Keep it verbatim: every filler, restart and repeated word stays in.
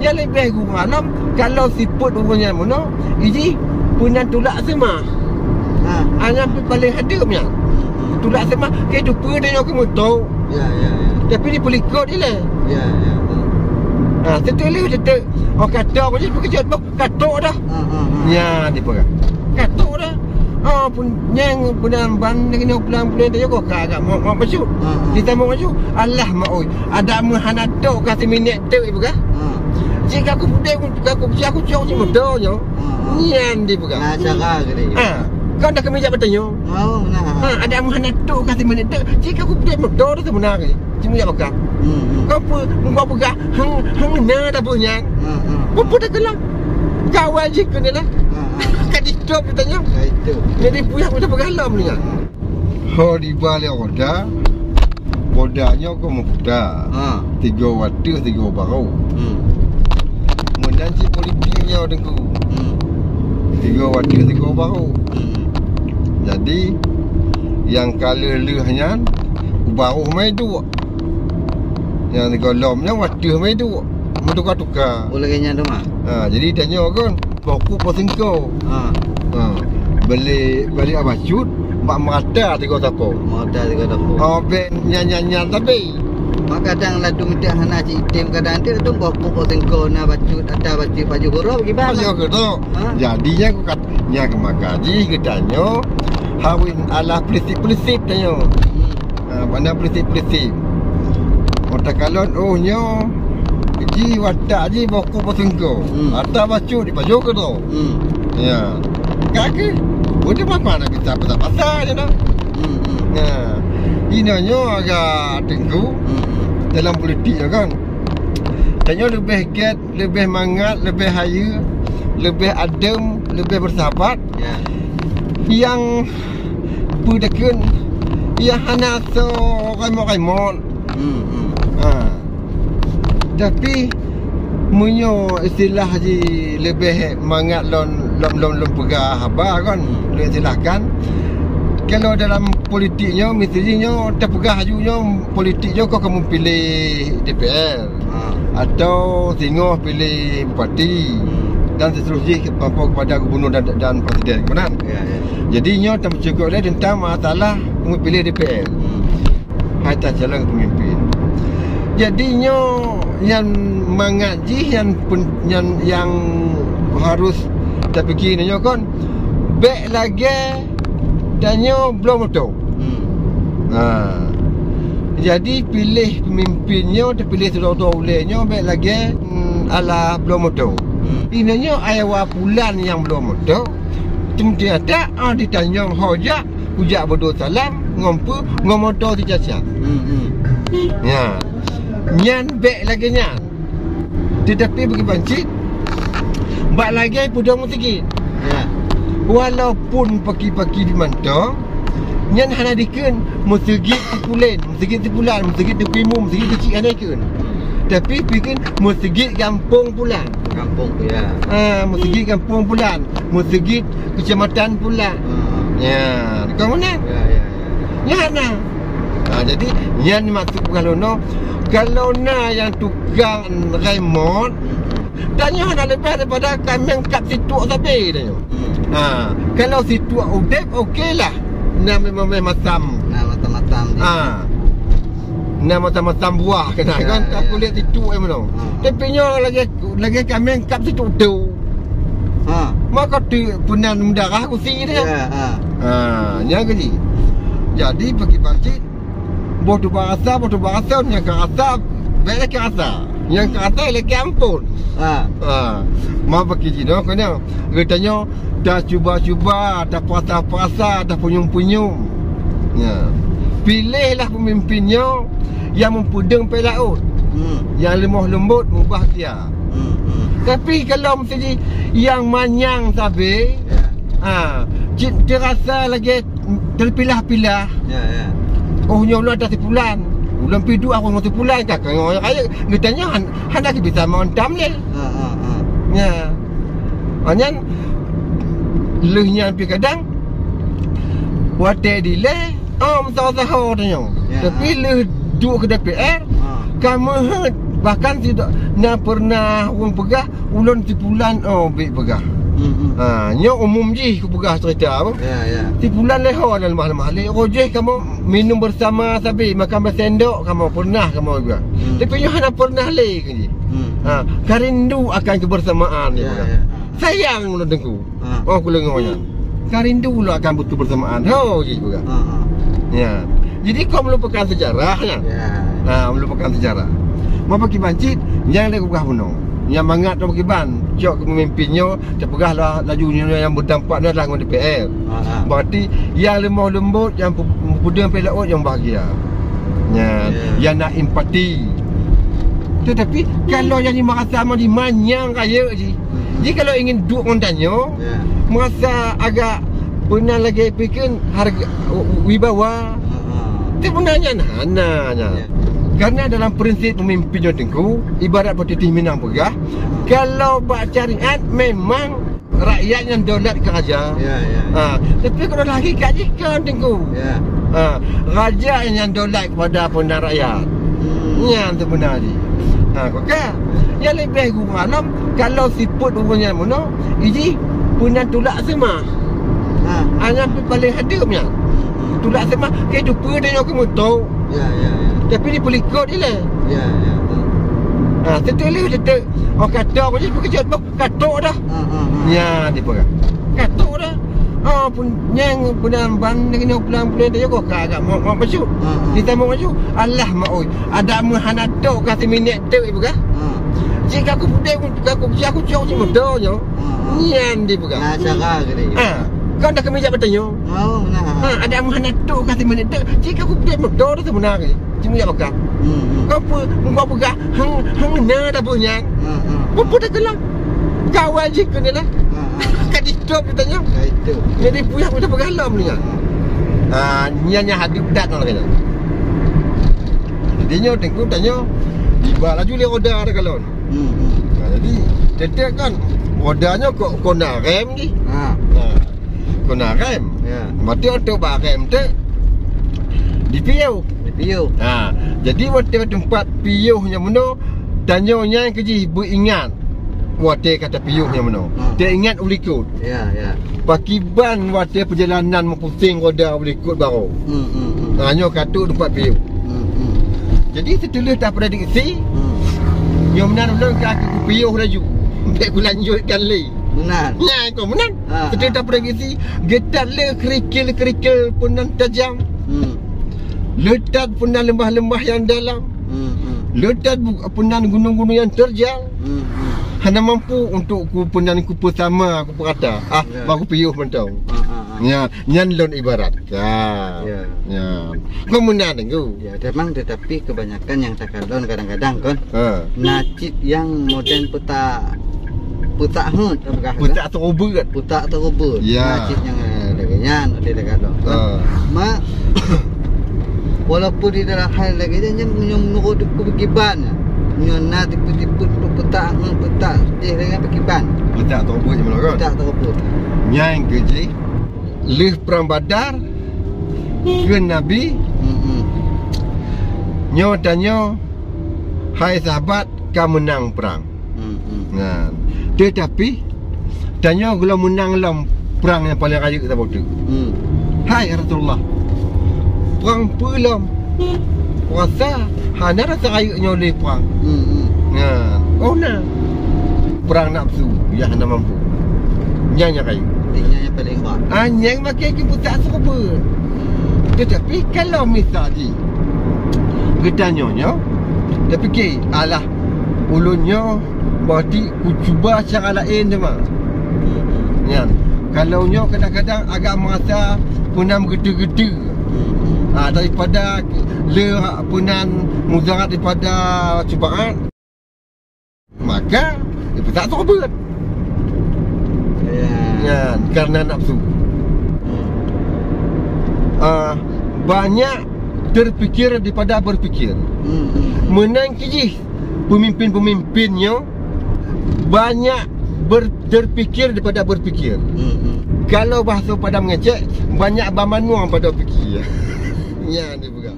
Nyang leubeh gurah lom, kalau sifeuet ureueng nyan meunoe, iji peunan tulak seumah. Ha. Hana pi paleng hadeup nyan. Tulak seumah, ke tu peue tanyoe keu meuto. Ya, ya, ya. Tapi di peulikot ilée. Ya, ya, ya. Ha, seuteu lheueh teuteu. Oh, katok je peukeucut, boh, katok dah. Ha, ha, ha. Nya, dipeugah. Katok dah. Oh, pun nyang peunan ban lagée nyoe pulang-pulang tanyoe kok ka agak mo-, mo-, maju. Ha, ha. Kita mau maju. Alah, mak oi. Ada meuhana tok ka siminek tok ipeugah. Ha. Jika aku pudek, aku, jika aku cok cik motor nyoe. Ha, ha. Nyan dipeugah. Nah, cara gini. Ha. Kan dah kami jak bertanya. Oh, nah. Ha, ada meuhana tok ka siminek tok. Jika aku pudek motor tu sebenarnya. Cuma jak bakar. Hmm, hmm. Kau pun, kau peugah, hang, hang na dah punya. Ha, ha. Kau pun dah kenal. Kawan je kena lah. Ha, ha. Kan di stop bertanya. Ya, itu. Jadi puyah kita peugah lom ni kan. Ha. Ho di balik roda, roda nyoe keu meuputa. Ha. Tiga watèe, tiga baroe. Hmm. Meunan cit politik nyoe, Teungku. Hmm. Tiga watèe, tiga baroe. Hmm. Jadi, nyang ka lheueh-lheueh nyan, u baroe mai duek. Nyang sigohlom nyan watèe mai duek. Meutuka-tuka. Oh, lagèe nyan teuma? Ha, jadi tanyoe kon. Boh kup boh singko. Ha. Ha. Beli, beli abacut, bak merata tiga sapo. Merata tiga sapo. Oh, bèk nyan-nyan-nyan tapi. Mak kadang laju meuteuk hana cit item kadang tu, tu boh kup boh singko na bacut, ata bacut baju goro bagi bang. Baju goro. Ha? Jadi nyan aku kat-, nyan aku maka jih geutanyoe, hawin ala pelisip-pelisip tanyoe. Hmm. Ha, bana peulisi-peulisi. Meuta kalon, oh, nyoe ji watak ji boh kup boh singko. Hmm. Ata bacut di pajoh keudroe. Hmm. Ya. Kaki. Udah apa nak bisa pasal-pasal je dah. Hmm, hmm. Ya. Inoe nyoe agak Teungku. Hmm, hmm. Dalam politik ya kan. Tanyoe leubeh gèt, leubeh mangat, leubeh hayeue, leubeh adem, leubeh bersahabat. Ya. Nyang peue takheun, nyang hana soe remot-remot. Hmm, hmm. Ha. Tapi, meunyoe istilah jih leubeh mangat lôn, lôn, lôn, lôn peugah haba kan, hmm, lôn istilahkan. Kalau dalam politik nyoe, miseujih nyoe, teupeugah laju nyoe, politik nyoe keu kamoe piléh D P R. Ha. Atau singoh piléh bupati. Hmm. Dan seterusnya ke-, sampai kepada gubernur dan, dan presiden, kan? Ya, ya. Jadi, nyoe tameucukôp lé teuntang masalah kamoe piléh D P R. Hmm. Hai ta calon pemimpin. Jadi, nyoe nyang mangat jih nyang pen-, nyang, nyang harus tapikir nyoe kon, bèk lagèe tanyoe bloe moto. Hmm. Ha. Jadi, piléh pemimpin nyoe, teupiléh sidroe-droe ulèe nyoe bèk lagèe, hmm, ala bloe moto. Hmm. Inoe nyoe ayah wa pulan nyang bloe moto. Teuntèe ata, ah, ditanyong ho jak, kujak beudoe salam, ngon peue, ngon moto sica-cia. Hmm, hmm. Nyan. Nyan bèk lagèe nyan. Teutapi bagi bancit, bak lagèe peudong meuseugit. Ya. Walaupun paki-paki di mantong, nyan hana dikheun meuseugit si pulan, meuseugit si pulan, meuseugit Teungku Imum, meuseugit keuchik hana dikheun. Tapi dikheun meuseugit gampông pulan. Gampông tu, ya. Ha, meuseugit gampông pulan, meuseugit keucamatan pulan. Ha. Ya, dikheun meunan. Ya, ya, ya. Nyan na. Ha, jadi, nyan maksud peugah lôn nyoe, kalau na nyang tukang remot, tanyoe hana leubeh daripada kaméng kap situek sabe tanyoe. Hmm. Ha, kalau situek udép, oke lah. Na memang masam. Na masam-masam je. Ha. Na masam-masam buah keunan, ya, kan? Ya. Tapi lihat situek meunoe. Ha. Tapi nyoe lagèe, lagèe kaméng kap situek tu. Ha. Maka tu peunan meudarah gusi dia. Ya, ha. Ha, nyan keuh jih. Jadi, bagi bancit, boh tuba rasa, boh tuba rasa, nyang ka rasa, bèk lakèe rasa. Nyang ka rasa, lakèe ampôn. Ha. Ha. Ma bagi jinoe, keunoe, geutanyoe tacuba-cuba, tapuasa-puasa, tapeunyum-peunyum. Ya. Piléhlah peumimpin nyoe nyang meupeudeueng pèng laôt. Hmm. Nyang leumoh leumbot, meubah tia. Hmm, hmm. Tapi kalau meusti nyang manyang sabe, ya, ha, cit teurasa lagèe teupilah-pilah. Ya, ya. Oh, nyoe ulôn atra si pulan. Ulôn pih duek aku ngon si pulan, ka, ka ngon rayeuk. Geutanyoe han-, hana keu bisa meuantam lé. Ha, ha, ha. Nya. Ha, nyan, lheueh nyan pih kadang, watèe dilèe, oh, meusaho-saho tanyoe. Ya, tapi ha, lheueh duek keu D P R, ha, ka meuheuet Bahkan sidok na pernah ureuëng peugah, ulôn sipulan, oh, bèk peugah. Hmm, hmm. Ha, nyoe umum jih kupeugah cerita apa. Ya, ya. Sipulan lé ho lam leumah-leumah lé. Roh jih kamoe minum bersama sabe, makan bersendok kamoe pernah kamoe juga. Hmm. Tapi nyoe hana pernah lé keu jih. Hmm. Ha, ka rindu akan kebersamaan dia Ya, peugah. Ya. Sayang ulôn Teungku. Ha. Oh, ku deungoe nyan. Ka rindu ulôn akan butuh beursamaan. Ho, jih peugah. Ha, ha. Ya. Jadi, kon meulupakan sejarah nyan. Ya. Ha, meulupakan sejarah. Maka kiban cit, nyang lé kupeugah bunoe. Nyang mangat tu kiban, cok keu pemimpin nyoe, teupeugah lah laju nyoe nyang berdampak ni adalah ngon D P R. Ha, ha. Berarti, nyang leumoh leumbot, nyang pu-, peudeueng pih laôt nyang bahagia. Nyan, Ya. nyang na empati. Tetapi, kalau nyang merasa meunan nyang rayeuk jih, Hmm. Jadi kalau ingin duek ngon tanyoe, Ya. merasa agak peunan lagèe piken harga, wibawa. Ha, ha. Tapi peunan nyan hana nyan. Ya. Karena dalam prinsip pemimpin nyoe Teungku, ibarat peutitih Minang peugah, kalau bak syariat memang rakyat nyang daulat keu raja. Ya, ya. Ha, tapi kalau lagi kat jih kan Teungku. Ya. Ha, raja nyang daulat kepada peunan rakyat. Hmm. Nyan sebenar jih. Ha, maka, nyang leubeh gurang lom, kalau sifeuet ureuëng nyan meunoe, iji peunan tulak seumah. Ha. Ha, nyan pi paleng hadeuem nyan. Hmm. Tulak seumah, keu teupeue tanyoe keu meuto. Ya, ya, ya. Tapi dipeulikot ilèe. Ya, ya. Ha, teuteuleuh teuteu. Oh, ka tok jih peukeujot boh, ka tok dah. Ha, ha, ha. Ya, dipeugah. Ka tok dah. Oh, pun nyang peunan ban deungon pulang-pulang tu ka agak mok-mok maju. Ha, ha. Kita mok maju. Alah, mak oi. Ada meuhana tok ka siminek teuk ipeugah. Ha. Jika aku pudek, aku, jika aku cok cit meudo nyoe. Ha, ha. Nyan dipeugah. Nah, cara gini. Ha. Kan dah kami jak bertanya. Oh, nah. Ha, ada meuhana tok ka siminek teuk. Jika aku pudek meudo dah sebenarnya. Cuma jak makan. Hmm, hmm. Kau pe-, kau peugah, hang, hang na dah beuh nyan. Hmm, hmm. Peue dah kelang. Kawan jih keu ni lah. Hmm, hmm. Ka ditop ditanya. Ka ditop. Jadi puyah kita peugah lom ni kan. Hmm. Ah, nyan, nyan hadeup dat nang kena. Jadi nyoe Teungku tanyoe, tiba laju lé roda dah kalon. Hmm, hmm. Nah, jadi, tetek kan, roda nyoe kok, kok na rem jih. Ha. Nah. Keu na rem. Ya. Watèe oto bak rem tu, dipiôh. Dipiôh. Ha, jadi watèe teumpat piôh nyang meunoe, tanyoe nyan keu jih beuingat watèe ka tapiôh nyang meunoe. Hmm. Teuingat u likot. Ya, ya. Pakiban watèe peujalanan meupuseng roda u likot baroe. Hmm, hmm, hmm. Ha, nyoe ka trok teumpat piôh. Hmm, hmm. Jadi, seuteulah taprediksi, Hmm. nyoe meunan ulôn ka kupiôh laju. Bèk kulanjutkan lé. Meunan. Nyan, kon meunan. Ha, Seuteulah ha. taprediksi, geutat lé kerikil-kerikil peunan tajam. Hmm. Le that peunan leumbah-leumbah nyang dalam. Hmm, hmm. Le that bu-, peunan gunong-gunong nyang teurjal. Hmm, hmm. Hana mampu untuk ku peunan kupeusama, kupeurata. Ah, Ya. bah kupiôh mantong. Ha, ha, ha. Nya, nyan lôn ibarat. Ya. Ya. Ya. Kon meunan, Teungku. Ya, memang, tetapi kebanyakan yang takalon kadang-kadang kan. Ha. Na cit nyang modern peutak, peutak hot, peugah kan? Peutak teureubeut. Peutak teureubeut. Ya. Na cit nyang, eh, lagèe nyan, modern takalon kan. Ha. Ma, walaupun di dalam hal lagèe nyan, nyan meunurot ku kiban. Nyoe na tipe-tipe peutak hot, peutak jih lagèe nyan kiban. Peutak teureubeut je malah kan? Peutak teureubeut. Nyan keu jih. Lheueh Prang Badar, kheun Nabi, Mm-mm. "Nyoe tanyoe, hai sahabat, ka meunang prang." Mm-mm. Nah, teutapi, tanyoe gohlom meunang lom prang nyang paleng rayeuk saboh teuk. Mm. "Hai Rasulullah, prang peue lom?" Rasa hana rasa rayeuk nyoe lé prang. Hmm, hmm. Nah, oh na. Prang nafsu, nyang hana mampu. Nyan nyang rayeuk. Nyan nyang paleng brat. Ah, nyang makai jih peutak teureubeut. Tetapi kalau misal jih geutanyoe nyoe, tapike, "Alah, ulôn nyoe berarti kucuba cara laén teuma." Nyan. Kalau nyoe kadang-kadang agak merasa peunan meugeuteu-geuteu. Hmm. Ah, daripada le peunan mudarat daripada cubaan, maka ipeutak teureubeut. Ya. Ya, karena nafsu. Hmm. Ah, banyak terpikir daripada berpikir. Hmm, hmm. Meunan keu jih pemimpin-pemimpin nyoe banyak ber-, terpikir daripada berpikir. Hmm, hmm. Kalau bahasa Padang mengecek, banyak bamanuang pada pikir. Nyan dipeugah.